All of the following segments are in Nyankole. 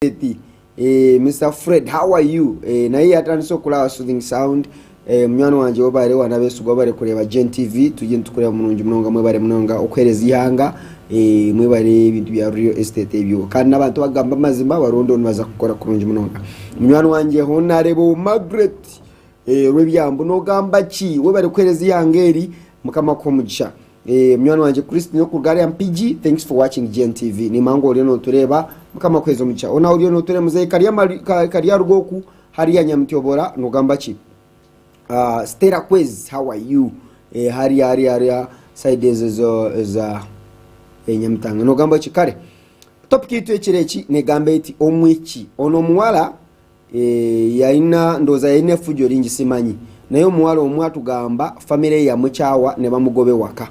Estate eh, Mister Fred how are you eh, naye yatandise okuraba Soothing Sound eh, munywani wangye webare wana abesigwa bari kureba Gen TV tujye nitukureba murungi munonga mwebare munonga okuhereza ihanga eh, mwebare ebintu bya real estate ebyo kandi n'abantu bagamba amazima barondo nibaza kukora kurungi munonga munywani wangye Honarebo Margaret eh, Rwebyambu nogamba ki webare kuhereza ihanga eri mukama akuhe omugisha Eh, munywani wangye Christine okuruga hariya Mpigi, thanks for watching GNTV. Nimanya ngu oriyo notureeba, Mukama akuheeze omugisha. Ona oriyo notureeba muzeeyi Karya Mari- Ka- Karya Rwoku hariya Nyamutyobora nogamba ki? Ah, Stella Kwezi, how are you? Eh, hariya hariya hariya side ezo ezo eza eh, Nyamitanga nogamba ki? Kare topic yaitu ekiro eki negamba eti omwiki ono omuwala Eh, yalina ndowooza yalina efujjo lingi simanyi naye omuwala omu atugamba famire ye yamukyawa ne bamugoba ewaka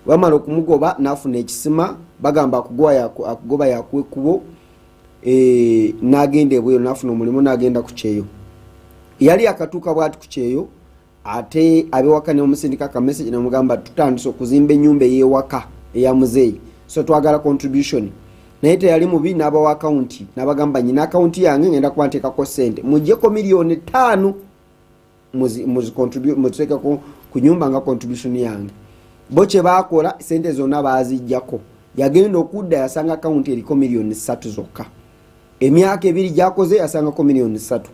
bamala okumugoba nafuna ekisima bagamba akugoba yaku- akugoba yakuwa ekkubo eh, n'agenda ebweru nafuna omulimu n'agenda ku kyeyo yali akatuuka bwati ku kyeyo ate abewaka nebamusindika aka message namugamba tutandise okuzimba enyumba eyewaka eya muzeeyi so twagala contribution naye teyali mubi nabawa akawunti nabagamba nyina akawunti yange ngenda kuba ntekako sente mujeko miliyoni taano muzitekeko ku nyumba nga contribution yange bo kyebakola sente zonna bazijjako yagenda okudda yasanga akawunti eriko miliyoni satu zokka emyaka ebiri gyakoze yasangako miliyoni satu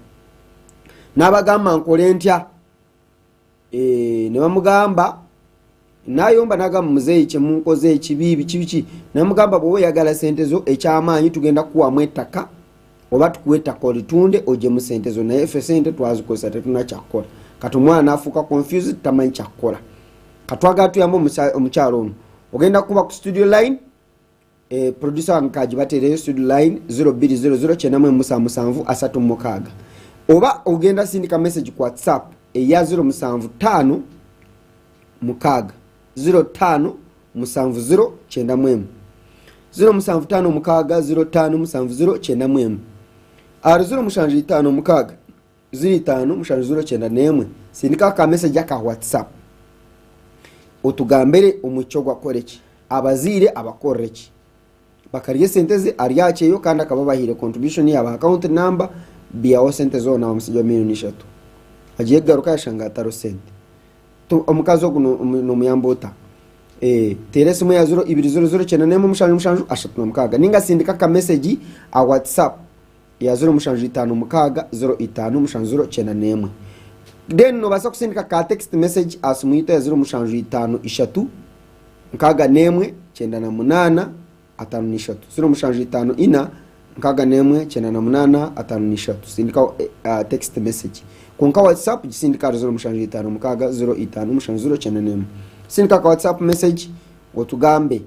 n'abagamba nkole ntya eh, ne bamugamba nayomba nagamba muzeeyi kyemunkoze ekibi biki biki namugamba bwoba oyagala sente zo ekyamaanyi tugenda kukuwamu ettaka oba tukuwa ettaka olitunde ojemu sente zo naye ffe sente twazikozesa tetuna kyakukola kati omwana nafuuka confused tamanyi kyakukola katwagala tuyambe omukyalo ono ogenda kukuba ku studio line Eh, producer wange kagibateereyo studio line 0200977736 oba ogenda sindika message ku whatsapp eya 075 6 05 70 91 0756 05 70 91 ari 0756 05 7 91 sindika aka message aka whatsapp otugambire omwishiki ogu akore ki abazaire abakorere ki bakarya esente ze ari aha kyeyo kandi akaba abahaire contribution yabaha account number bihaho sente zoona bamutsigira miriyoni ishatu agiye kugaruka yashanga hatariho sente omukazi ogu nomuyamba ota teera esimu ya 0200 91 7 36 ninga sindika aka message aha whatsapp ya 0756 05 70 91. Then nobaasa kusindika ka text message aha simu yitu ya 0753 61 98 53 0754 61 98 53 sindikaho text message kwonka WhatsApp gisindike ahari 0756 05 70 91 sindika ka WhatsApp message otugambe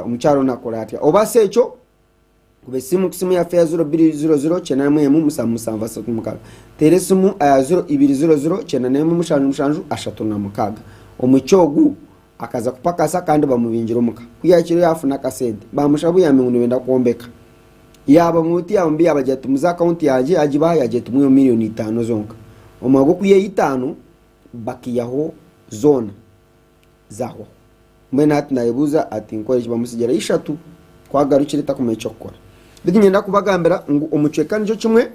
omukyara onu akore atya oba si ekyo Kuba esimu ku simu yaffe ya 0200 91 77 36. Teera esimu aya 0200 91 77 36. Omwishiki ogu akaza kupakasa kandi bamubingira omuka. Ku yaakire yaafuna akasente, baamushaba obuyambi ngu nibenda kwombeka. Yaaba mubi tiyaaba mubi yaabagira ati muze akawunti yangye yaagibaha yaagira eti mwiheho miriyoni itaano zonka. Omwanya gw'okwihayo itaano bakaihaho zoona. zahwaho. Mbwenu hati nayebuuza ati nkore ki? Bamutsigira ishatu ku agarukire takumanya eky'okukora. Beitu niinyenda kubagambira ngu omu kicweka nikyo kimwe,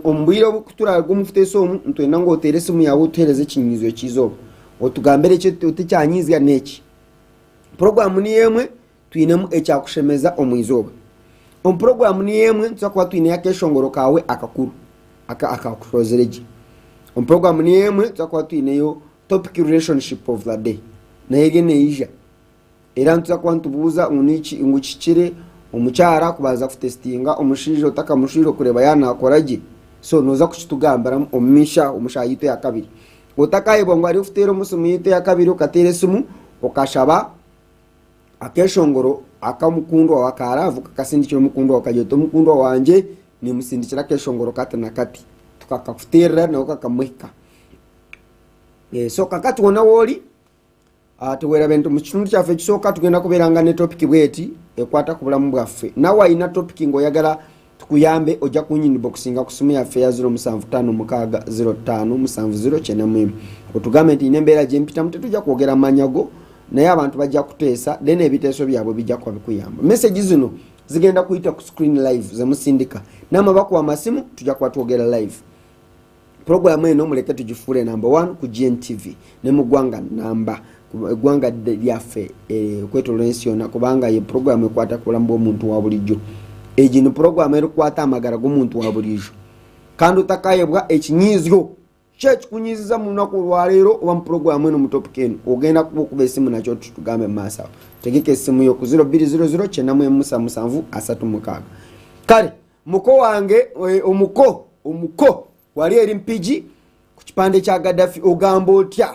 omu bwire obu ku turaruga omu kuteesa omu, nitwenda ngu oteere esimu yaawe otuheereze ekinyiizo ky'eizooba. Otugambire eki oti ekyanyiizya n'eki. Puroguraamu niyo emwe twinemu ekyakushemeza omu izooba. Omu puroguraamu niyo emwe nituza kuba twineyo akeeshongoro kaawe akakuru akakushozire gye. Omu puroguraamu niyo emwe nituza kuba twineyo Topic Relationship of the Day nayo eriyo neija. Era nituza kuba nitubuuza ngu niki ngu kihikire omukyara kubanza kutesitinga omushaija otakamushwire kureeba yaaba nakora gye. So noza kukitugambiramu omu maisho aho omu shaaha yaitu eya kabiri. Otakayebwa ngu hariho kuteera omu simu yaitu eya kabiri okateera esimu okashaba akeshongoro ak'omukundwa waawe aka laavu kakasindikira omukundwa waawe okagira oti omukundwa wangye nimusindikira akeshongoro kati na kati. Tukakakuteerera nawe kakamuhika. So kakati wona woli tewerabe nti mukitundu kyaffe ekisooka tugenda kubeera nga ne topic bweti ekwata ku bulamu bwaffe nawe alina topic ngaoyagala tukuyambe ojja kunyinboxinga ku simu yaffe ya 0756057091 otugambe nti nina embeera gyempitamu tetujja kwogera manya go naye abantu bajja kuteesa then ebiteeso byabwe bijja kuba bikuyamba message zino zigenda kuyita ku screen live zemusindika namwe bakuba amasimu tujja kuba twogera live. Puroguramu eno muleke tugifuule number one ku GNTV ne mu ggwanga namba eggwanga lyaffe eh, okwetolola ensi yonna kubanga ye puroguramu ekwata ku bulamu bw'omuntu wa bulijjo. Egi ni puroguramu erikwata amagara g'omuntu wa buriijo kandi otakayebwa ekinyiizyo ki ekikunyiiziza mu lunaku olwaleero oba mu puroguramu eno mu topic eno ogenda kuba okuba esimu nakyo tutugambe mu maaso awo. Tegeka esimu yo ku 0200 97 36. Kale muko wange eh, omuko omuko wali eri mpigi ku kipande kya Gaddafi ogamba otya?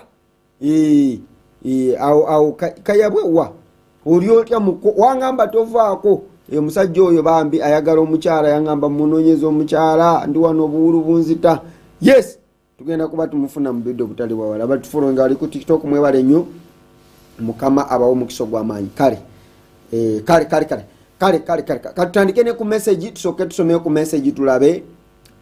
Eh, eh, awo awo kayabwe wa oli otya muko wangamba tovaako omusajja oyo bambi ayagala omukyala yangamba munonyeza omukyala ndi wano obuwulu bunzita. Yes, tugenda kuba tumufuna mu budde obutali bwawala. Batufolowinga bali ku TikTok mwebale nnyo, mukama abawo omukisa ogw'amaanyi. Kale eh, kale kale kale kale kale kale katutandike ne ku message, tusooke tusomeyo ku message tulabe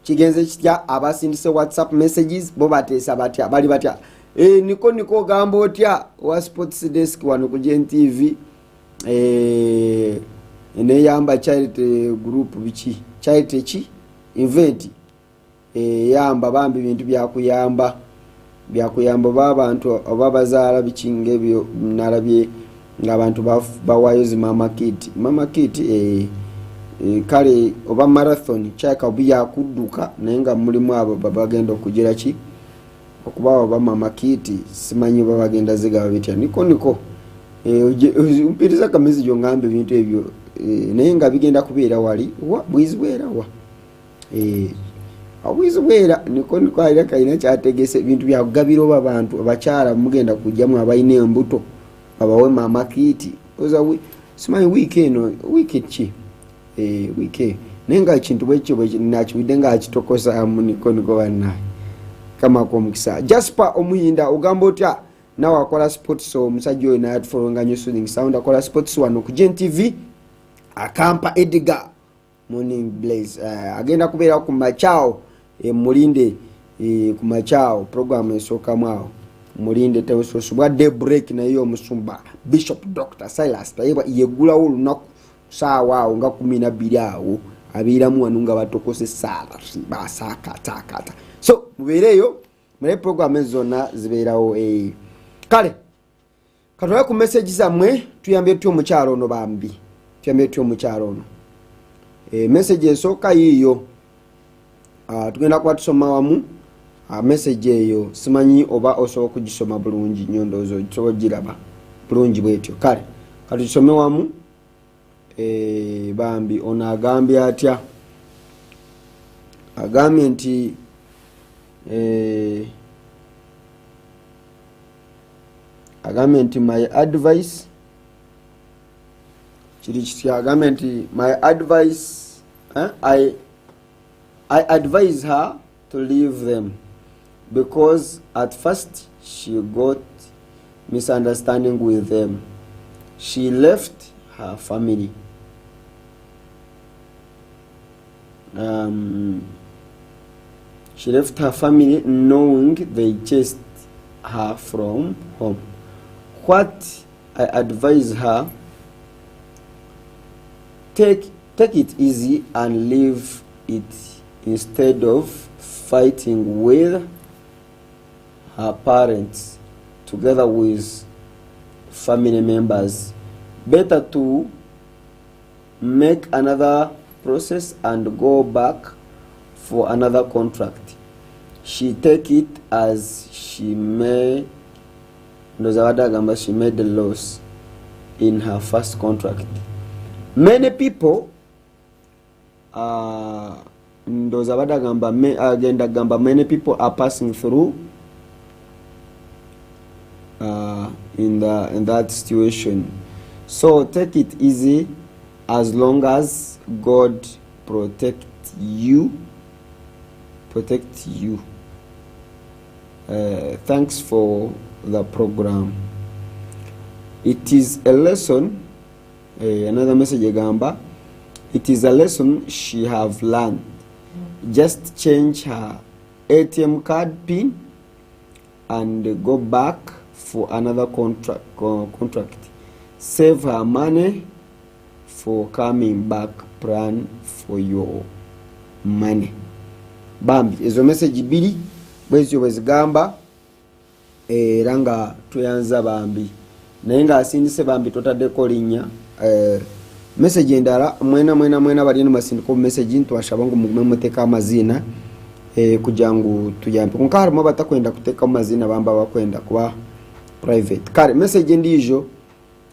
kigenze kitya. Abasindise WhatsApp messages bo bateesa batya, bali batya? E, niko niko ogamba otya wa sports desk wano ku GNTV e, neyamba charity group biki charity ki event eyamba bambi bintu byakuyamba byakuyamba oba abantu oba bazaala biki ngaebyo nalabye ngaabantu bawayo zi mama kit mama kit eh, eh, kale oba marathon kyaka obi yakudduka naye nga mulimu abo babagenda okugira ki okubawa oba mama kit simanyi oba bagenda zigaba bitya niko niko eh, mpiriza kamezi gyongamba ebintu ebyo eh, naye nga bigenda kubeera wali wa bwizi bwera wa Eh, obwizi bwera niko niko alina kalina kyategese ebintu byakugabira oba bantu abakyala mugenda kujjamu abalina embuto babawe mama kiiti oza simanyi wiiki eno wiiki ki eh, wiiki naye nga ekintu bwekyo nakiwidde nga akitokosaamu niko niko bannaye kamako omukisa. Jasper Omuhinda ogamba otya nawe akola sports omusajja oyo naye atufolowinga nyo soothing sound akola sports wano ku GNTV akampa Edgar Morning Blaze uh, agenda kubeera ku makyawo e, mulinde e, ku makyawo program esookamu awo mulinde tewesosubwa day break naye omusumba Bishop Dr Silas Tayebwa yeggulawo olunaku saawa awo nga 12 awo abeeramu wano nga batokose saala basakatakata so mubeereeyo mulabe program ezo zonna zibeerawo e. Kale katwale ku message zammwe tuyambye tutya omukyalo ono bambi tuyambye tutya omukyalo ono e, message esooka yiiyo ah, tugenda kuba tusoma wamu ah, message eyo simanyi oba osobola okugisoma bulungi nyo ndowooza osobola ogiraba bulungi bwetyo kale katugisome wamu e, bambi ono agambye atya agambye nti e, agambye nti my advice kiri kitya agambye nti my advice eh, I advise her to leave them because at first she got misunderstanding with them. She left her family. She left her family knowing they chased her from home. What I advise her, take, take it easy and leave it instead of fighting with her parents together with family members. Better to make another process and go back for another contract. She take it as she may ndowooza abadde agamba she made a loss in her first contract. Many people ndowooza abadde agamba agenda agamba many people are passing through in that situation, so take it easy as long as God protect you. Thanks for the program, it is a lesson. Another message egamba it is a lesson she have learned. Just change her ATM card pin and go back for another contract. Save her money. for coming back plan for your money. Bambi ezo message ibiri bwezityo bwezigamba era nga tweyanza bambi naye nga asindise bambi totaddeko linnya. Eh, message endala mwena mwena mwena abariyo nibasindika obu message nitwashaba ngu mugume muteke amaziina eh, kugira ngu tuyambe kwonka harimu abatakwenda kutekamu maziina bambi abakwenda kuba private. Kare message endiijo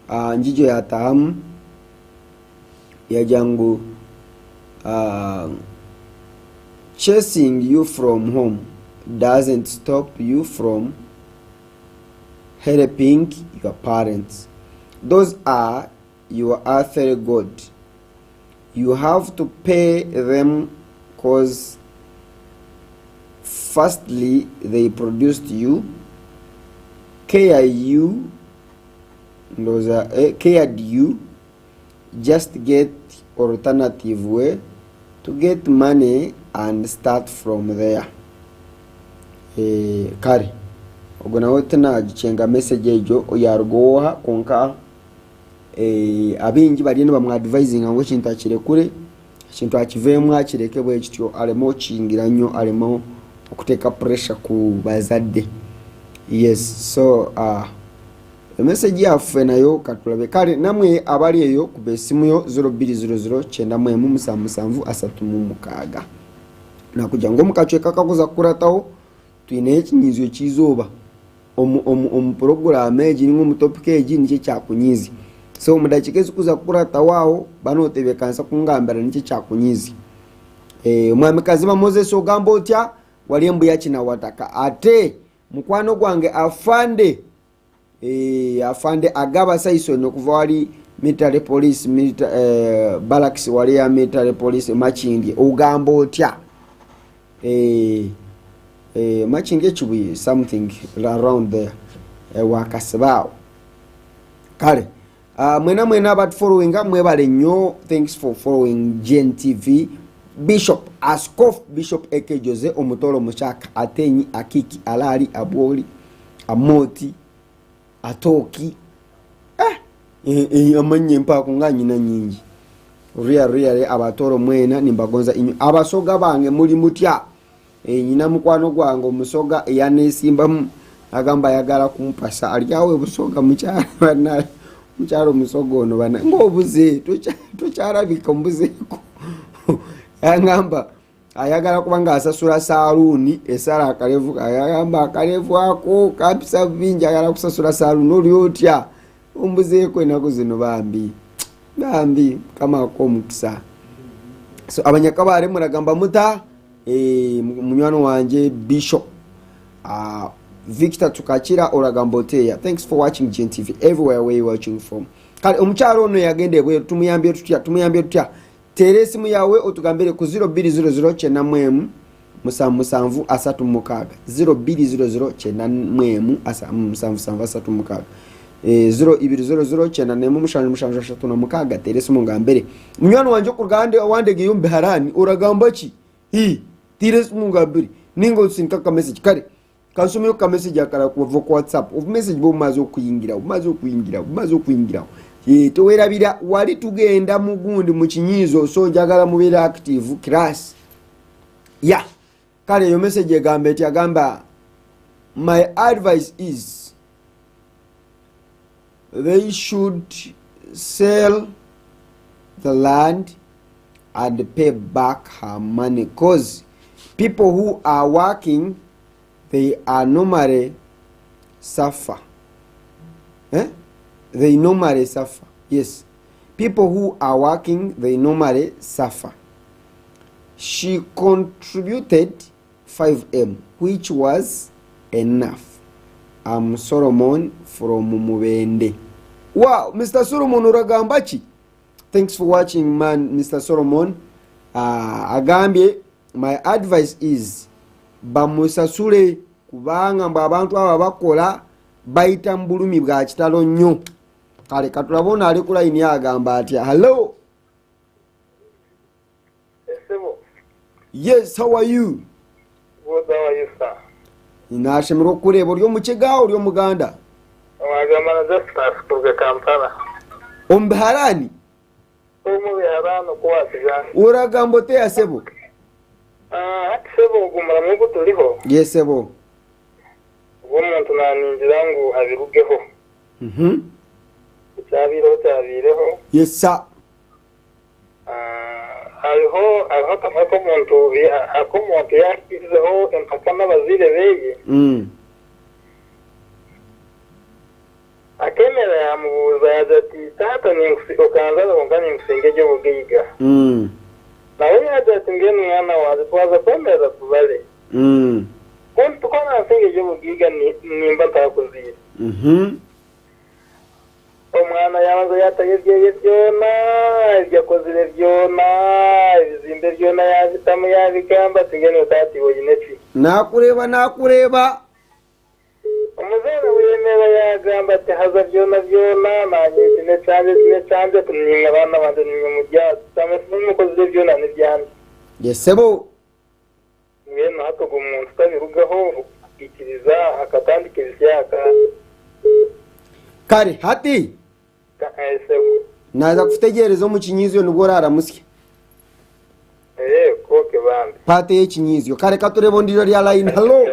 ah, ngigyo yatahamu yagira ngu ah, chasing you from home doesn't stop you from helping your parents. Those are your earthly God. You have to pay them cause firstly they produced you, care you, ndowooza eh, cared you, just get alternative way to get money and start from there. Eh, kare ogwo nawe tinagikyenga message egyo yaruga oha kwonka eh, abaingi bariyo nibamwadvisinga ngu ekintu akirekure ekintu akiveemu akireke bwekityo areme okukingira nnyo areme okuteeka pressure ku bazadde. Yes so uh, emessage yaffe nayo katulabe. Kale namwe abali eyo kuba esimu yo 0200 91 77 36. Nakugira ngu omu kacweka akakuza kukurataho twineyo ekinyiizyo ky'eizooba omu omu omu puroguraamu egi ninga omu topiki egi niki ekyakunyiizya. So omu dakiika ezikuza kukurataho aho ba notebeekanisa kungambira niki ekyakunyiizya. Omwamikazi ba Moses ogamba otya? Wari embuya Kinawataka ate mukwano gwange Afande Afande Agaba Saison okuva wali military police milita, barracks wali ya military police Makindye ogamba otya? Makindye Kibuye something around there wakasiba awo. Kale mwena mwena abatufollowinga mwebale nnyo, thanks for following Gen TV. Bishop Askof Bishop AK Jose Omutoro Mukyaka Atenyi Akiki Alali Abwoli Amoti Atooki eh, eh, eh, amannya empaako nga nyina nyingi ria ria abatoro mwena nimbagonza inyo abasoga bange muli mutya eh, nyina mukwano gwange omusoga yanesimbamu agamba ayagala kumpasa ali awo ebusoga mukyalo bana mukyalo omusoga ono bana ngaobuze tokyalabika ombuzeeko yangamba ayagala kuba nga asasula saluuni esala akalevu agamba akalevu ako kampisa bubi njagala kusasula saluuni oli otya ombuzeeko enaku zino bambi bambi mukama akuhe omukisa so abanyakabare muragamba muta eh, munywani wangye bishop uh, victor tukakira oragamba oteya thanks for watching gntv everywhere where you watching from kale omukyalo ono yagenda ebweru tumuyambye tutya tumuyambye tutya Teera esimu yaawe otugambire ku 0200 91 77 36 0200 91 77 36 0200 91 77 36 teera esimu ngambire munywani wangye okuruga hande owandegeyo omu biharani oragamba ki Hii, teera esimu ngambire ninga osindike akamessage kare Kansomeyo ka message akara kuva ku WhatsApp. Obu message bumaze okuyingira, bumaze okuyingira, bumaze okuyingira. Eh, towerabira wali tugenda mu gundi mu kinyiizo so njagala mubeere active class. Yeah. Kale eyo message egamba eti agamba my advice is they should sell the land and pay back her money cause people who are working they are normally suffer eh? they normally suffer yes people who are working they normally suffer she contributed 5m which was enough am solomon from mubende wow mr solomon oragamba ki thanks for watching man mr solomon uh, agambye my advice is bamusasule kubanga mbu abantu abo abakola bayita mu bulumi bwa kitalo nnyo kale katulabe ono ali ku layini agamba atya hallo yes how are you Good, how are you, sir? Nashemerwa okukureeba ori omukiga ori omuganda Wagamba na Justus kuruga Kampala. omu biharani. Omu biharani oku waasiga. Oragamba oteya sebo? Hati sebo ogu muramu ogu turiho. Ye sebo. Ogu omuntu naaningira ngu abirugeho. Ekyabaireho kyabaireho. Yes sir. Hariho hariho akamwe ak'omuntu ak'omuntu yahikizeho empaka n'abazaire beye. Akeemerera yaamubuuza yaagira ati, Taata, okanzaara kwonka ninkusinga eby'obugaiga. Nawe yaagira ati, Mbwenu mwana wangye, twaza kwemerera tubare. Ku oransinga eby'obugaiga nimba ntakuzaire. Omwana yaabanza yaatayo ebyeye byona, ebi akozire byona, ebizimbe byona yaabitamu yaabigamba ati, Mbwenu taata iwe oine ki? Naakureeba, naakureeba. Omuzaire we yemerera yaagamba ati, Haza byona byona, naanye eki n'ekyangye, eki n'ekyangye, ati, Niimwe baana bangye, niimwe muri aha, tutamu ebi mukozire byona n'ebyangye. Ye sebo. Mbwenu hati ogwo muntu tabirugaho akaikiriza akatandika ebisyaka. Kare hati Ee sebo. naaza kutegyereza omu kinyiizyo nibwo oraaramutsye. Ee koke bambi. Paati ey'ekinyiizyo. Kare ka tureebe ondiijo ari aha layini. Halo?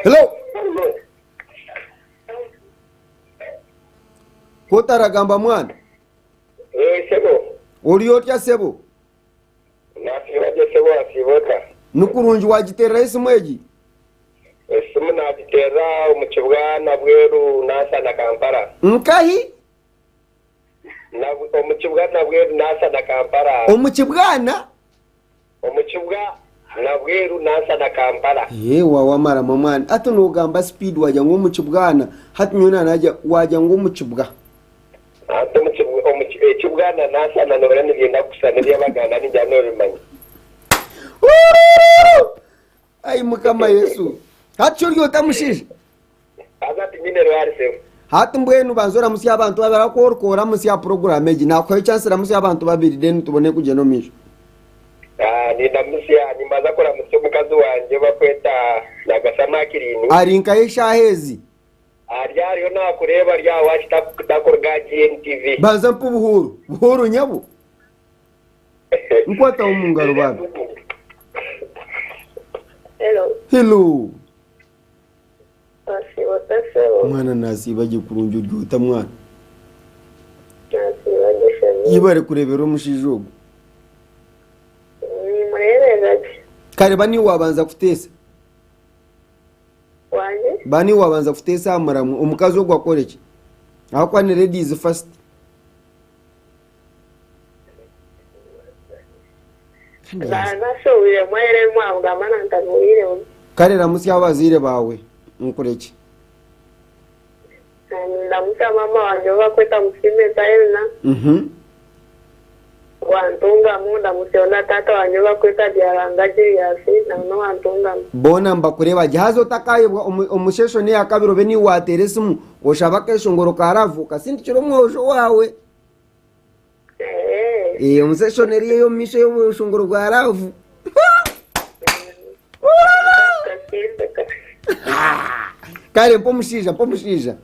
Halo? Ku otaragamba mwana? Ee sebo. Ori otya sebo? Nasiiba gye sebo wasiiba ota? Ni kurungi wagiteereraho esimu egi? Esimu nagiteerera omu kibwa Nabweru Nansana na Kampala. Nkahi? Omu kibwa Nabweru Nansana na Kampala. Omu kibwana? Omu kibwa Nabweru Nansana na Kampala. Ewa wamaramu amaani. Hati nogamba speed wagira ngu omu kibwana hati nyowe nanagira wagira ngu omu kibwa. Hati omu kibwa omu ekibwa na Nansana noreeba nibyenda kushushana eby'Abaganda ningira nobimanya. Ai Mukama Yesu. Hati ori ota mushaija? Haza tinyine rwari sebo. Hati mbwenu banza oramutsye abantu babiri ahakuba orikuba oramutsya aha puroguraamu egi naakuhayo chance ramutsya abantu babiri then tubone kugyenda omu maisho. Ah, nindamutsya nimbanza kuramutsya omukazi wangye bakweta Nagasa Makirini. Ari nkahi eshaaha ezi? Ari ariyo naakureeba ari aha waaki takuruga aha GNTV. Banza mpa obuhuuru. Buhuuru nyabo. Nkwataho omu ngaro bambi. Hello. Hello. Wasiiba ota sebo? Mwana nasiiba gye kurungi ori ota mwana? Nasiiba gye shemire. Yebare kureberera omushaija ogu. Nimureberera gye. Kare ba niiwe wabanza kuteesa. Wangi? Ba niiwe wabanza kuteesa aha muramwa omukazi ogu akore ki? Ahakuba ni ladies first. Nashohwiremu era ebi mwamugamba nantabihuriremu. Kare ramutsya abazaire baawe nkurekye. Nindamutsya maama wangye ou barikweta Musiimenta Elna, owa Ntungamo, ndamutsyeho na taata wangye ou barikweta Byaranga Julius nawe n'owa Ntungamo. Boona nibakureeba gye. Haza otakaayebwa omu seshoni eya kabiri obe niiwe waateera esimu oshabe akeeshongoro ka laavu okasindikire omwojo waawe. Eh. Omu seshoni eriyo ey'omu maisho ey'obushongoro bwa laavu. Kare mpa omushaija, mpa omushaija.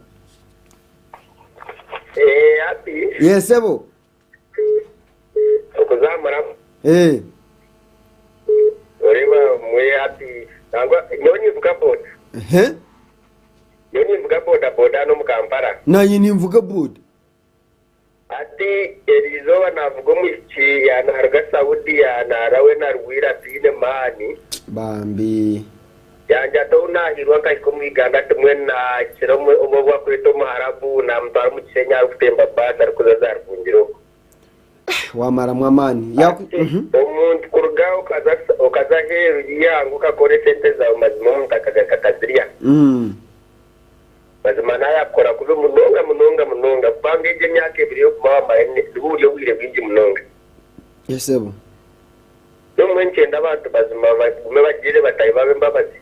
Eh, happy. Yes, sebo. Okuzamura. Eh. Oreba mwe happy. Nangwa nyowe nivuga boda. Ehe. Nyowe nivuga boda boda hano omu Kampala. Nanye ninvuga boda. Hati eri izooba naavuga omwishiki yaanaruga Saudi yaanaara we narwire ataine maani. Bambi. Yangye ati obu naahiirwa nkahika omu Uganda ati mbwenu naakira omwe ou barikweta Omuharabu naamutwara omu Kishenyi arikutemba baasi arikuza za Rukungiri okwo. Waamaramu amaani. Ati omuntu kuruga okaza aheeru y'eihanga okakora esente zaawe mazima omuntu akagaruka akazirya. Mazima naayakukora kubi munonga munonga munonga kubanga egyo emyaka ebiri ey'okuguma wamara nibwo buri obwire bwingi munonga. Yes sebo. N'obumwe nikyenda abantu mazima bagume bagire bataahi baabo embabazi.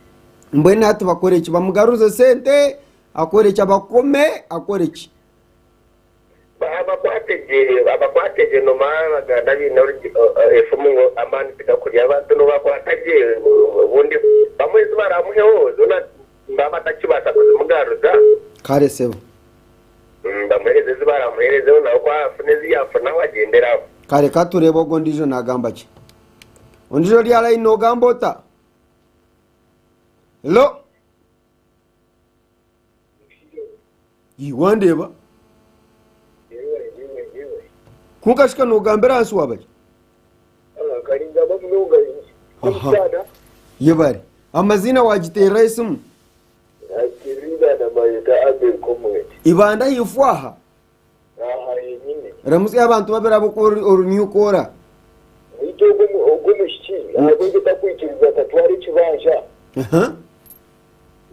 Mbwenu hati bakore ki? Bamugaruze sente, akore ki? Abakome, akore ki? Abakwate gye, abakwate gye nomara baganda baine efumu ngu amaani tigakurya abantu nobakwata gye obundi bamwe ezi baramuheho zoona nibaba batakibaasa kuzimugaruza. Kare sebo. Bamuhereze ezi baramuherezeho nawe ku arafuna. Kare katureebe ogwo ondiijo nagamba ki. Ondiijo ori aha line nogamba ota? Hello? Ii, wandeeba? Kwonka shi ka nogambira ahansi waaba ki? Aha. Yebare. Amaziina wagiteerera esimu? Ibanda ahaifo aha? Aha yenyine. Ramutsya abantu babiri abo oku ori new caller. Beitu ogwo ogwo omwishiki ahabw'enki atakwikiriza akatwara ekibanja? Aha.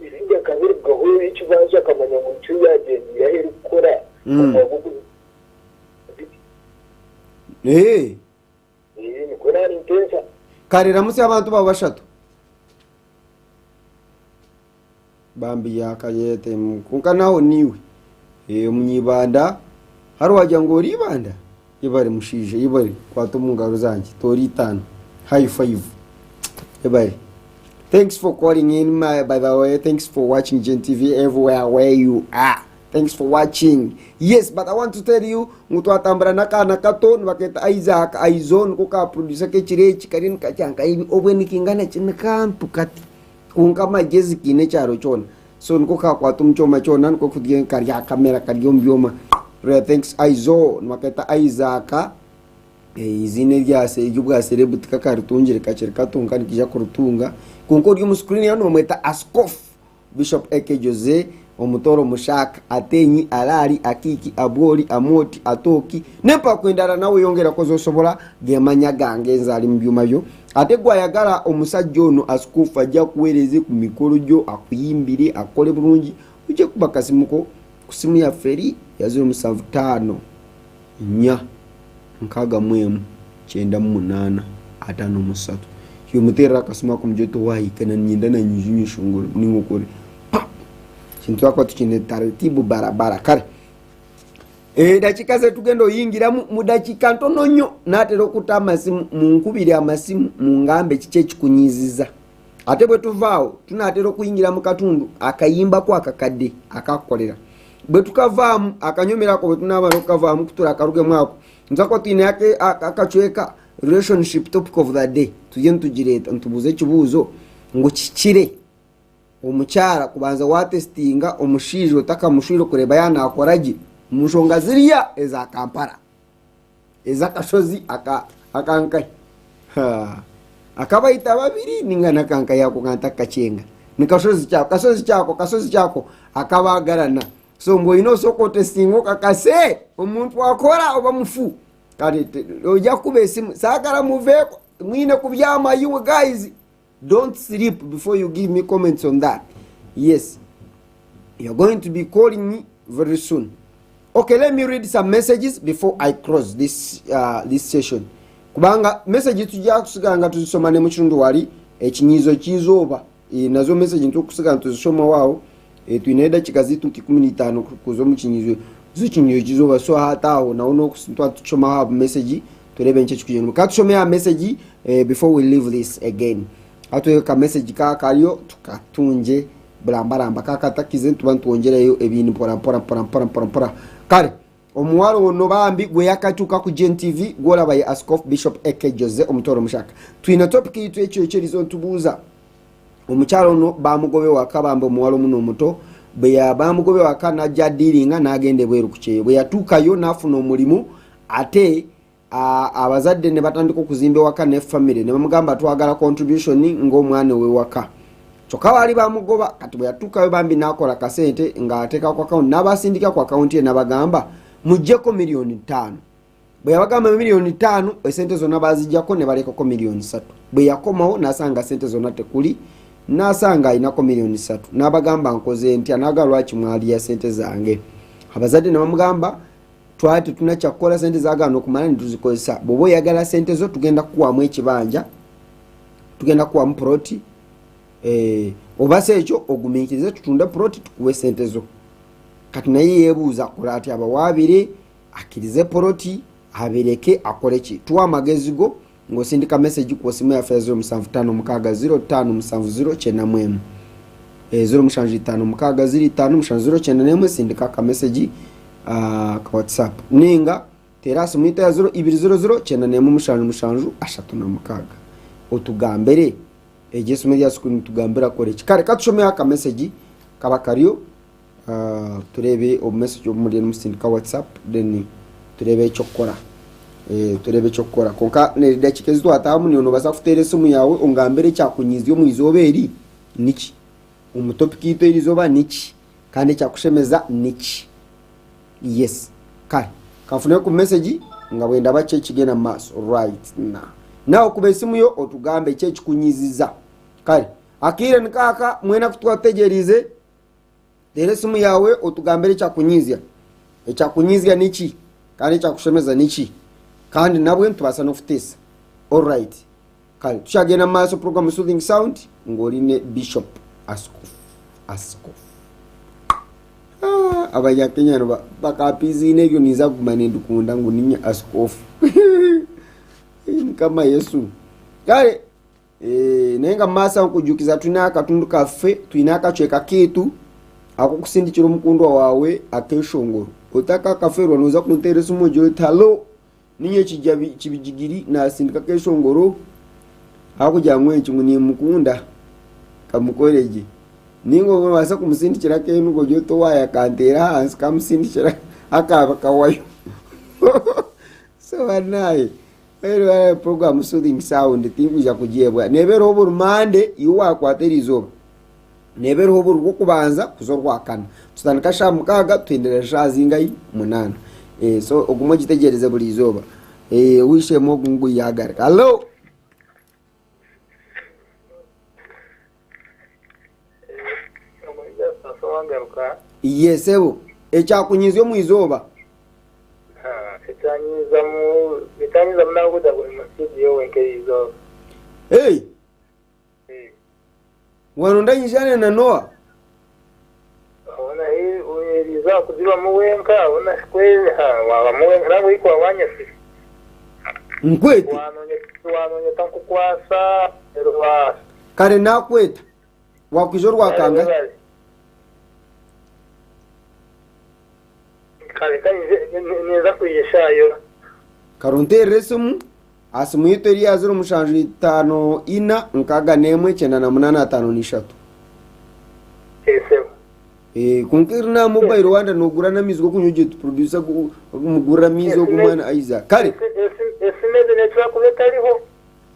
Ezindi akaba erugaho ekibanja akamanya ngu nikyo yaagyendeire ahu erikukora omwaka ogu. Ee. Ee, nikwo naanintensa. Kare ramutsya abantu bawe bashatu. Bambi yakayete kwonka naho niiwe eh, omunyaibanda hare wagira ngu ori ibanda yebare mushaija yebare kwata omu ngaro zangye toora itaano high five yebare Thanks for calling in my, by the way thanks for watching Gen TV everywhere where you are thanks for watching yes but I want to tell you ngu twatambura n'akaana kato nibaketa Isaac Aizo niko ka producer k'ekiro eki kariyo nikakyanka obwe nikingana ki nikantu kati Kwonka amagyezi gaine ekyaro kyona. So niko kakwata omu kyoma kyona niko kurya kari aha kamera kari omu byoma. Rare thanks Aizo nibaketa Isaac eiziina erya ery'obwa serebu tikakaritungire kakiri kato kwonka nikaija kuritunga. Kwonka ori omu screen yawe nibamweta Askofu Bishop AK Jose Omutooro Mushaka Atenyi Alaali Akiiki Abwori Amoti Atooki n'empaku endala nawe yongerako z'osobola gemanya gange nze ali mu byoma byo. Ate gwe ayagala omusajja ono asikuufu ajje akuweereze ku mikolo gyo akuyimbire akukole bulungi ojje kuba kasimu ko ku simu yaffe eri ya 075 4 61 98 53 yomuteerera akasimu ako mugire oti owaaye ka niinyenda naanye ije onyeshongore ninga okore pap ekintu twakuba tukiine taratibu barabara kare Edakiika zetugenda oyingiramu mu dakiika ntono nnyo natera okuta amasimu munkubire amasimu mungambe kiki ekikunyiziza. Ate bwe tuva awo tunatera okuyingira mu katundu akayimbako akakadde akakukolera. Bwe tukavaamu akanyomero ako bwe tunamara okukavaamu kuturakarugemu ako nituza kuba twine akacweka relationship topic of the day turiyo nitugireeta nitubuuza ekibuuzo ngu kihikire? Omukyara kubanza watesitinga omushaija otakamushwire kureeba yaaba nakora gye omu nshonga ziriya eza Kampala ez'akashozi aka akankahi akabaita babiri ninga n'akankahi ako ka ntakakakyenga ni kashozi ki ako kashozi ki ako kashozi ki ako akabagarana so ngu oyine osooka otesitinge okakase omuntu akora oba mufu kare oija kukuba esimu saagara muveeko mwine kubyama you guys. Don't sleep before you give me comments on that. Yes. You're going to be calling me very soon. Okay, let me read some messages before I close this, uh, this session. Kubanga message tujja kusigala nga tuzisoma ne mu kitundu wali ekinyiizo ky'izooba e, nazo message nitukusigala tuzisoma waawo e, twine edakika zitu nka ikumi n'itaano kuza omu kinyiizo z'ekinyiizo ky'izooba so hati aho naho n'oku tutushomaho aha message Turebe nki ekikugyenda. Ka tushome aha message eh, before we leave this again. Hatu ka message ka kariyo tukatungye burambaramba ka katakize nituba nitwongyerayo ebindi mpora mpora mpora mpora mpora mpora. Kare omuwara ono bambi gwe yakatuuka ku Gen TV gworaba ye Askof Bishop AK Jose Omutooro Mushaka. Twine topic yitu ekiro kyerizo nitubuuza omukyala ono bamugoba ewaka bambi omuwala omuno omuto bwe bamugoba ewaka najja adiiringa n'agenda ebweru ku kyeyo bwe yatuukayo n'afuna omulimu ate abazadde ne batandika okuzimba ewaka ne famire ne bamugamba twagala contribution ng'omwana ow'ewaka kyokka baali bamugoba kati bwe yatuukayo bambi n'akola kasente ng'ateeka ku akawunti n'abasindika ku akawunti ye n'abagamba muggyeko miliyoni ttaano bwe yabagamba miliyoni ttaano esente zonna bazijjako ne balekako miliyoni ssatu bwe yakomawo n'asanga sente zonna tekuli n'asanga alinako miliyoni ssatu n'abagamba nkoze ntya n'agamba lwaki mwalya sente zange abazadde ne bamugamba twali tetulina kyakukola sente zagaana okumala netuzikozesa bwoba oyagala sente zo tugenda kukuwamu ekibanja tugenda kukuwamu proti eh, oba si ekyo ogumiikirize tutunde proti tukuwe sente zo kati naye yebuuza akola atya abawaabire akkirize poloti abireke akole ki tuwa amagezi go ng'osindika message ku simu yaffe ya 0756 0570 91 0756 0570 91 sindika aka message ah, ka whatsapp ninga Teera aha simu yaitu eya 0200 91 77 36 otugambire egyo esimu eri aha screen otugambire akore ki. Kare katushomeho akamesegi kaba kariyo tureebe obumesegi obu muriyo nimusindika WhatsApp then tureebe eky'okukora. Tureebe eky'okukora. Kwonka n'edakiika ezi twatahamu niiwe noobaasa kuteera esimu yaawe ongambire ekyakunyiizya omu izooba eri niki? Omu topic yaitu eri izooba niki? Kandi ekyakushemeza niki? Yes. Kare kanfuneyo ku message nga bwendaba ki ekigenda mu maaso right now. Nawe kuba esimu yo otugambe ki ekikunyiziza. Kare akaire niko aka mwena ku twatutegyereize teera esimu yaawe otugambire ekyakunyizya. Ekyakunyizya niki? Kandi ekyakushemeza niki? Kandi nabwe nitubaasa n'okuteesa. Alright. Kare tukyagenda mu maaso program Soothing Sound ng'ori ne Bishop Askofu. Askofu. Ah, Abanyakenya niba- bakampa eiziina eryo ninza kuguma nindikunda ngu ninye Askofu. Ei, Mukama Yesu. Kare eh, naye nga mu maaso aho nkujukiza twine akatundu kaffe, twine akacweka kaitu ak'okusindikira omukundwa waawe akeshongoro. Otakakafeerwa nooza kunteera esimu ogire oti halo Ninye Kibijigiri nasindika akeshongoro ahakugira ngu enki ngu nimukunda kamukore gye. Ninga obaasa kumusindikira akenugu ogire oti owaaye akanteera ahansi kamusindikira akaaba kawayo. So banaye program soothing sound tinkwija kugyebwa. Neeba eriho buri Monday iwe wakwata eriizooba. Neeba eriho buri rwokubanza kuza orwakana. Tutandika shaaha mukaaga tuhendera shaaha zingahi? Munaana. So ogume ogitegyereze buri izooba. Ow'eishe-emwe ogu ngu yaagaruka. Hallo! Iye sebo, ekyakunyiizya omu izooba? Hey! Waronda nyijane na Noa? Abona eriizooba kuzibamu wenka, abona waabamu wenka nangwa ei kuba waanyetsire. Nkwete. Waanonyeta nkukwasa reero wa. Kare naakweta. Waakwija orwakanga? Kare ka ninza kwija eshaaha yoona. Kare onteerere esimu. Aha simu yaitu eri ya 0754 61 98 53. Esebo. Eh, kwonka eri na mobile wanda nogura n'amaizi g'okunywa ogye tu producer mugurira amaizi ogu mwana Isaac. Kare. Esimu ezi nekira kuba etariho.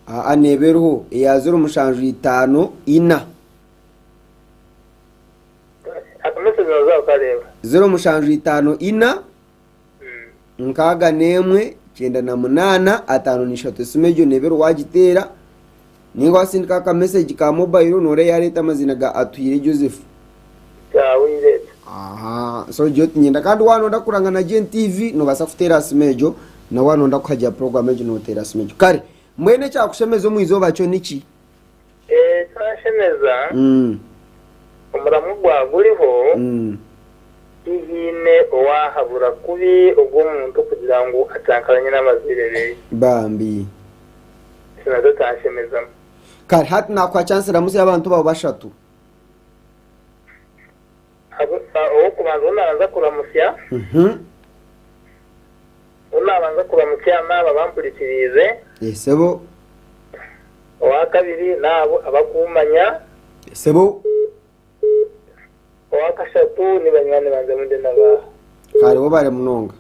Aa neeba eriho eya 0754. Akamessage noza kukareeba. 0754. 61 98 53 esimu egyo neeba eri waagiteera nainga waasindika aka message ka mobile nooreeba yaareeta amaziina ga Atuhaire Joseph. Aha, so gyo tinyenda kandi waaba nooyenda kuranga na Gen TV noobaasa kuteera aha simu egyo na waaba nooyenda kuhagira puroguraamu egyo nooteera aha simu egyo. Kare mbwenu ekyakushemeza omu izooba kyo niki? Ekyanshemeza, omuramu gwa guriho, tihaine owaahabura kubi ogwo muntu kugira ngu acankaranye n'abazaire be. Bambi. Ekyo nakyo kyanshemezamu. Kare hati naakuha chance ramutsya abantu baawe bashatu. Ow'okubanza ou naabanza kuramutsya, ou naabanza kuramutsya n'abo abampurikiriize. Esebo. Owakabiri n'abo abakuumanya. Esebo. Owakashatu ni banywani bangye abu ndi nabo aha. Kare webare munonga.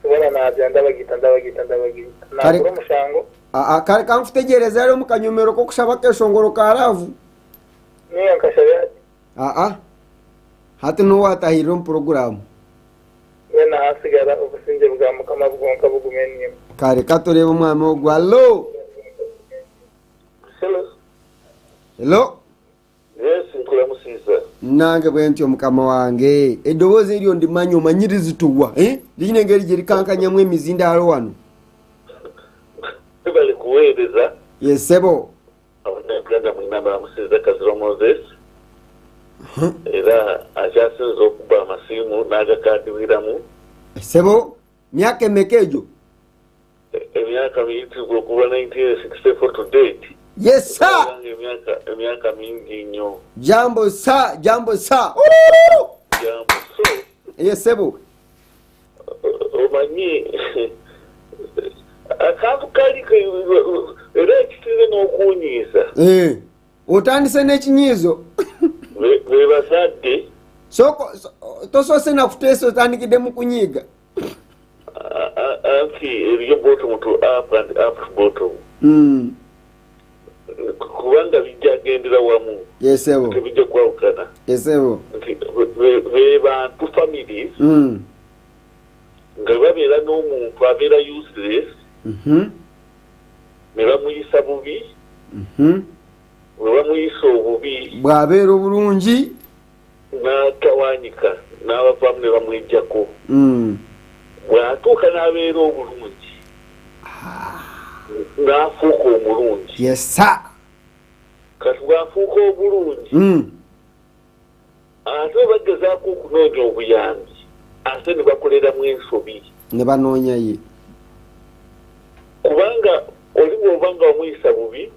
Boona naagira ndabagiita ndabagiita ndabagiita. Kare Naakora omushango. Aa kare kankutegereze hariya omu kanyomero k'okushaba akeshongoro ka laavu. Ninga nkashabe hati. Aa hati niwe waatahirira omu puroguraamu. Mbwenu ahasigara obusingye bwa Mukama bwonka bugume naimwe. Kare ka tureebe omwami ogu. Hallo! Hello. Hello! Yes, nkuramusiiza. Nange bwentyo mukama wange. Eddoboozi eryo ndimanya omanyi rizitowa eh? Riine engeri gye rikankanyamu emizindaaro wano. Webale kuweereza. Yes sebo. Abanyayuganda mwena mbaramusiize Kaziro Moses era akyasinze okuba amasiimu n'agakadibwiramu. Sebo, myaka emeka egyo? Emyaka miyitirivu okuva 1964 to date. Yes sir! Nga emyaka emyaka mingi nnyo. Jambo sir, jambo sir. Jambo so. Yes sebo. Omanyi. Omanyi akantu kari era ekisinze n'okunyiiza. Eh, otandise n'ekinyiizo. Be bazadde. Sooka tosoose na kuteesa otandikidde mu kunyiiga. Anti eriyo bottom to up and up to bottom. Kubanga bijja gendera wamu. Yesebo. Tebijja kwawukana. Yesebo. Nti be bantu families. Nga babeera n'omuntu abeera useless. Ne bamuyisa bubi. Bwe bamuyisa obubi. Bw'abeera obulungi. N'atawanyika n'abavaamu ne bamwejjako. Bw'atuuka n'abeera obulungi. N'afuuka omulungi. Yes sir. Kati bw'afuuka obulungi. Ate bagezaako okunoonya obuyambi ate ne bakoleramu ensobi. Ne banoonya ye. Kubanga oli bw'oba nga wamuyisa bubi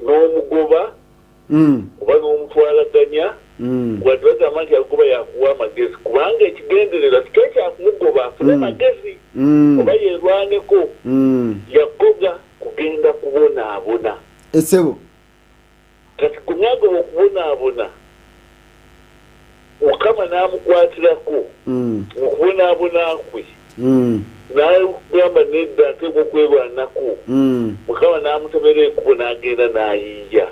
n'omugoba oba n'omutwalaganya, wadde bagamba nti agoba yakuwa amagezi, kubanga ekigendererwa si kye kya kumugoba afune magezi oba yeerwaneko, yagoba kugenda kubonaabona. Essebo. Kati gwe mwagoba okubonaabona, Mukama n'amukwatirako mu kubonaabona kwe, n'agamba nedda nteekwa okwerwanako. Mukama n'amutemera ekubo n'agenda n'ayiiya.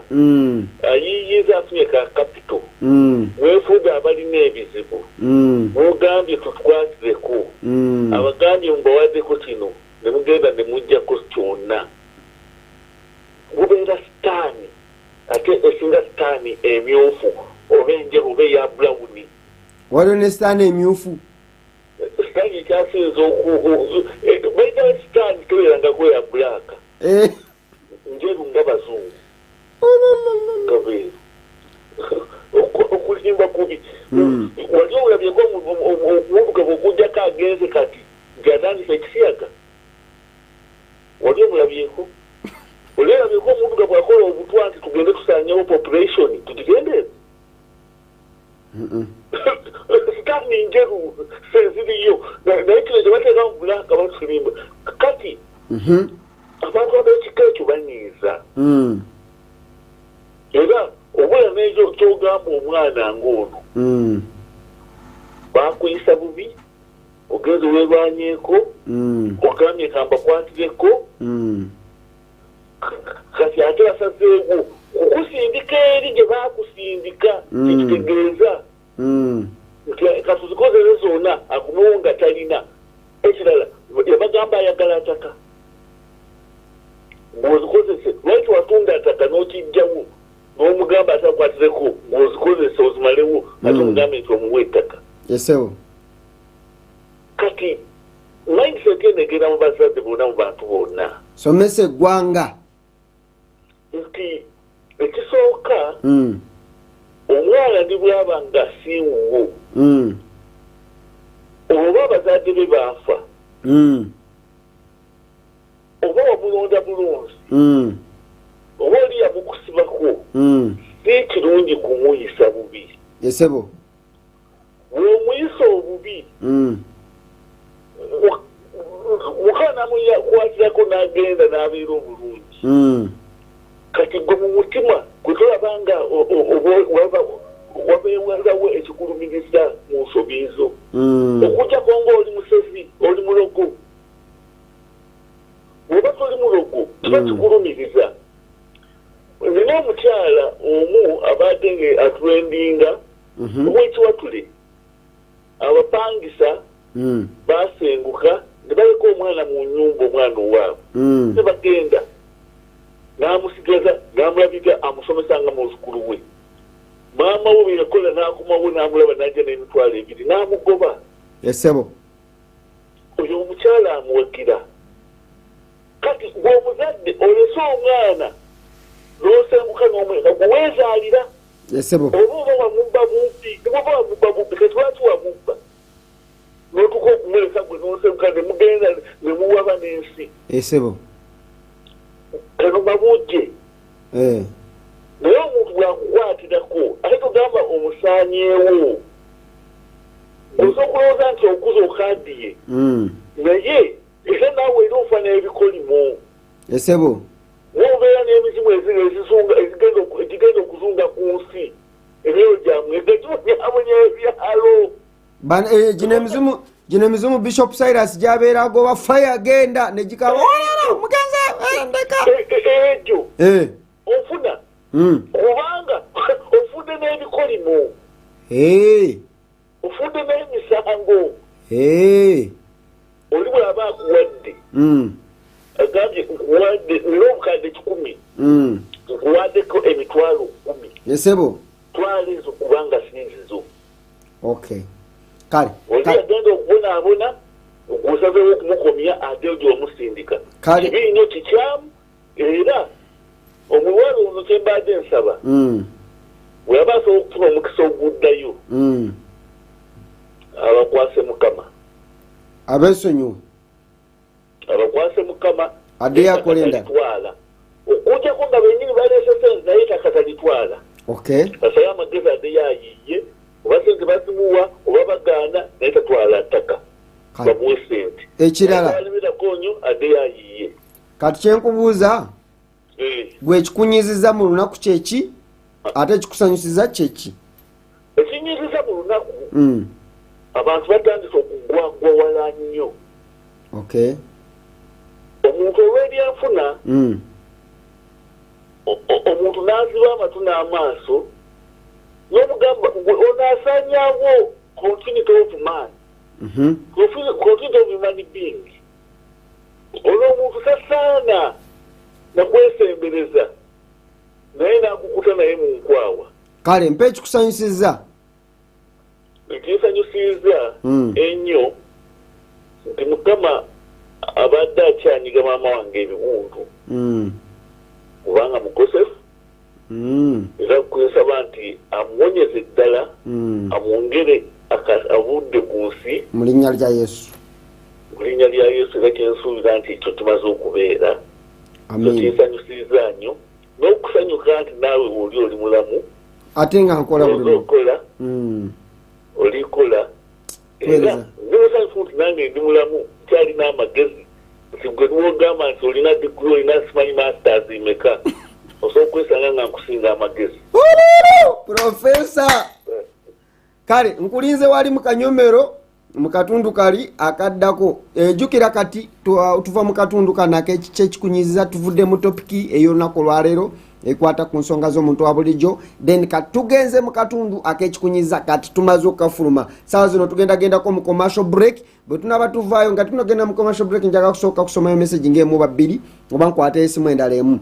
Ayiiyiza afunye ka kapito. Mwefuuga abalina ebizibu. Mugambye tukwatireko. Abagambye mubawadeko kino ne mugenda ne muggyako kyonna. Gubeera sitaani ate esinga sitaani emyufu oba enjeru oba eya bulawuni. Waliwo ne sitaani emyufu? Sitaani ekyasinze oku baita sitaani tebeerangako ya bulaaka. Njeru nga bazungu. Nga beeru. Okulimba kubi. Wali olabyeko omuddugavu okuggyako agenze kati nti atandise ekisiyaga? Wali omulabyeko? Oli olabyeko omuddugavu akola obutwa nti tugende tusaanyewo population tugigendeeze? Sitaani njeru seziriyo naye kino kyebateeka mu bulaaka batulimba. Kati abantu ab'ekika ekyo banyiiza. Era obula n'ekyo ky'ogamba omwana ng'ono. Baakuyisa bubi, ogenze weerwanyeeko, ogambye ka mbakwatireko, kati ate basazeewo kukusindika eri gye baakusindika, kyekitegeeza nti katuzikozese zonna akomewo nga talina. Ekirala yabagamba ayagala ttaka, ng'ozikozese lwaki watunda ttaka n'okiggyawo n'omugamba ate akwatireko ng'ozikozese ozimalewo ate omugambe nti omuwe ettaka. Esewo. Kati mindset eno egenda mu bazadde bonna mu bantu bonna. Somesa eggwanga. Nti ekisooka omwana ne bw'aba nga si wuwo oba abazadde be baafa oba wamulonda bulunzi oba oli yamukusibako, si kirungi kumuyisa bubi. Esebo. Bw'omuyisa obubi, Mukama n'amukwatirako n'agenda n'abeera obulungi. Kati gwe mu mutima gwe tolaba nga wabeerawo ekikulumiriza mu nsobi zo. Okuggyako ng'oli musezi, oli mulogo. Bw'oba toli mulogo, kiba kikulumiriza. Nina omukyala omu abadde nga atrendinga ow'ekiwatule. Abapangisa baasenguka ne baleka omwana mu nnyumba, omwana owaabwe. Ne bagenda. N'amusigaza, n'amulabirira, amusomesa nga muzzukulu we. Maama we bwe yakola n'akomawo n'amulaba n'ajja n'emitwalo ebiri n'amugoba. Essebo. Oyo omukyala amuwagira. Kati gwe omuzadde olese omwana n'osenguka n'omuleka gwe weezaalira. Essebo. Oba oba wamubba bubbi, ne bw'oba wamubba bubbi kati lwaki wamubba? N'otuuka okumuleka gwe n'osenguka ne mugenda ne muwaba n'ensi. Essebo. Kano mabujje. Naye omuntu bw'akukwatirako ate togamba omusaanyeewo. Osobola okulowooza nti okuze okaddiye naye era naawe era ofa n'ebikolimo. Esebo. Wobeera n'emizimu ezizunga ezigenda egigenda okuzunga ku nsi emyoyo gyammwe nga gibonyabonya ebyalo. Bano eh, gino emizimu gino emizimu Bishop Cyrus gyabeera agoba fire genda ne gikaba olala mugenze eh, ndeka. Egyo. Eh. Ofuna. Kubanga ofudde n'ebikolimo. Eh. Ofudde n'emisango. Eh. Oli bw'aba akuwadde. Agambye nkuwadde nina obukadde kikumi. Nkuwaddeko emitwalo kkumi. Esebo. Twala ezo kubanga si nzizo. Okay. Kale. Oli agenda okubonaabona gw'osazeewo okumukomya ate gy'omusindika. Kale. Kibi nnyo kikyamu era omuwala ono kye mbadde nsaba bw'aba asobola okufuna omukisa oguddayo abakwase Mukama. Abeesonyiwe. Abakwase Mukama. Addeyo akole endala. Talitwala. Okujjako nga bennyini baleese sente naye ettaka talitwala. Okay. Asale amagezi addeyo ayiiye oba sente bazimuwa oba bagaana naye tatwala ttaka. Kale. Bamuwe sente. Ekirala. Alemerako nnyo addeyo ayiiye. Kati kyenkubuuza Eh. gwe ekikunyiziza mu lunaku kyeki ate ekikusanyusiza kyeki? Ekinyiziza mu lunaku abantu batandise okugwagwa wala nnyo. Okay. Omuntu olw'ebyenfuna omuntu n'aziba amatu n'amaaso n'omugamba gwe ono asaanyaawo continuity of man. Continuity of human being. Ono omuntu tasaana na kwesembereza naye n'akukuta naye mu nkwawa. Kale mpa ekikusanyusizza. Ekinsanyusizza ennyo nti Mukama abadde akyanyiga maama wange ebiwundu kubanga mukosefu era kwensaba nti amuwonyeze ddala amwongere obudde ku nsi mu linnya lya Yesu. Mu linnya lya Yesu era kyensuubira nti ekyo kimaze okubeera. Amiina. Kinsanyusizza nnyo n'okusanyuka nti naawe oli oli mulamu. Ate nga nkola buli lunaku. Okola. Olikola. Era ndi musanyufu nti nange ndi mulamu nkyalina amagezi nti gwe niwogamba nti olina diguli olina simanyi masters meka osobola okwesanga nga nkusinga amagezi. Profesa. Kale nkulinze wali mu kanyomero mu katundu kali akaddako. Jjukira kati tuva mu katundu kano ak'ekikunyiziza, tuvudde mu topiki ey'olunaku olwaleero ekwata ku nsonga z'omuntu wa bulijjo, then kati tugenze mu katundu ak'ekikunyiza, kati tumaze okukafuluma. Saawa zino tugenda gendako mu commercial break. Bwe tunaba tuvaayo nga tunagenda mu commercial break, njagala kusooka kusomayo message ng'emu oba bbiri oba nkwate esimu endala emu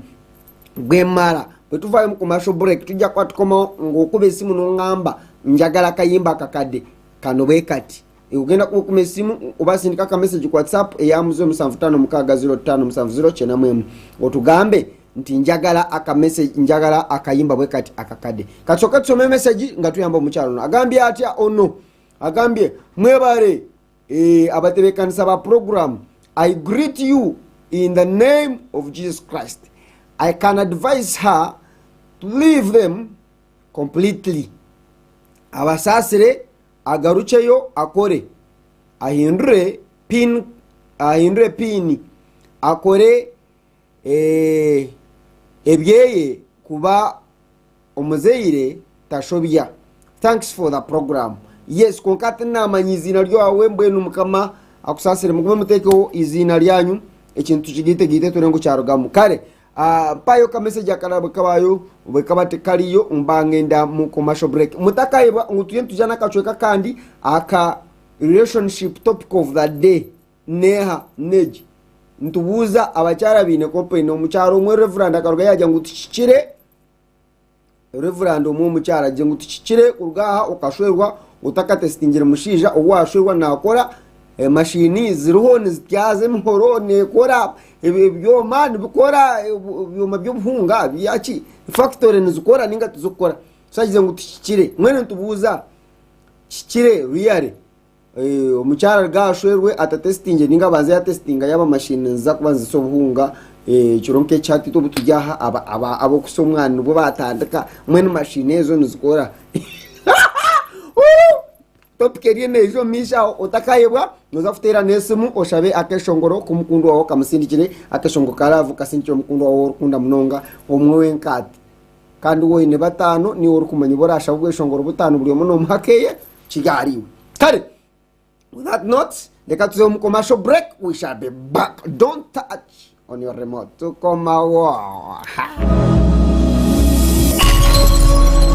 bwemala. Bwe tuvaayo mu commercial break tujja kuba tukomawo ng'okuba esimu n'oŋŋamba njagala kayimba akakadde kano bwe kati. Ogenda kukuma esimu oba sindika ka message ku WhatsApp eya muzo musanvu ttaano mukaaga zero ttaano musanvu zero kyenda mu emu otugambe nti njagala aka message, njagala akayimba bwe kati akakadde. Kasooke tusome message nga tuyamba omukyalo ono. Agambye atya ono? Agambye mwebale abatebeekanisa ba program. I greet you in the name of Jesus Christ. I can advise her to leave them completely. Abasaasire agarukyeyo akore, ahindure pin, ahindure pin, akore ebyeye kuba omuzaire tashobya. Thanks for the program. Yes, konka tinamanya izina ryawe, mbwenu Mukama akusaasire, mugume muteekeho izina ryanyu, ekintu tukigiitegiite ture ngu kyarugamu. Kale mpayo ka message akaraba kabayo bwe kaba tekariyo mba ngenda mu commercial break. Mutakayebwa ngu tuye nituja n'akacweka kandi aka relationship topic of the day neha neji nitubuuza abakyara baine complain. Omukyaro omwe reverend akaruga yagira ngu tukikire, reverend omwe omukyara agira ngu tukikire kuruga aha okashwerwa otakatestingire mushaija ou washwerwa nakora. Emashini ziriho nizityaza emihoro nekora ebyoma nibikora ebyoma by'obuhunga byaki factory nizikora ninga tizikukora. So agize ngu tukikire, mwene nitubuuza kikire really omukyara gashwerwe atatestinge ninga abanze yatestinga yaba mashini niziza kuba nizisa obuhunga ekiro nk'ekyati obu turi aha abokusa omwana nibwo batandika mwene mashini ezo nizikora. Topic eriyo neija omu maisho aho otakayebwa noza kuteera n'esimu oshabe akeshongoro k'omukundwa waawe okamusindikire akeshongoro ka love kasindikire omukundwa waawe ou orikukunda munonga omwe wenka ati. Kandi waaba oine bataano niiwe orikumanya obu oraashabe obweshongoro butaano buri omwe noomuha akeye kiri ahariiwe. Kare with that note reka tuze omu commercial break we shall be back don't touch on your remote tukomawo.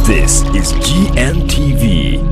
This is GMTV.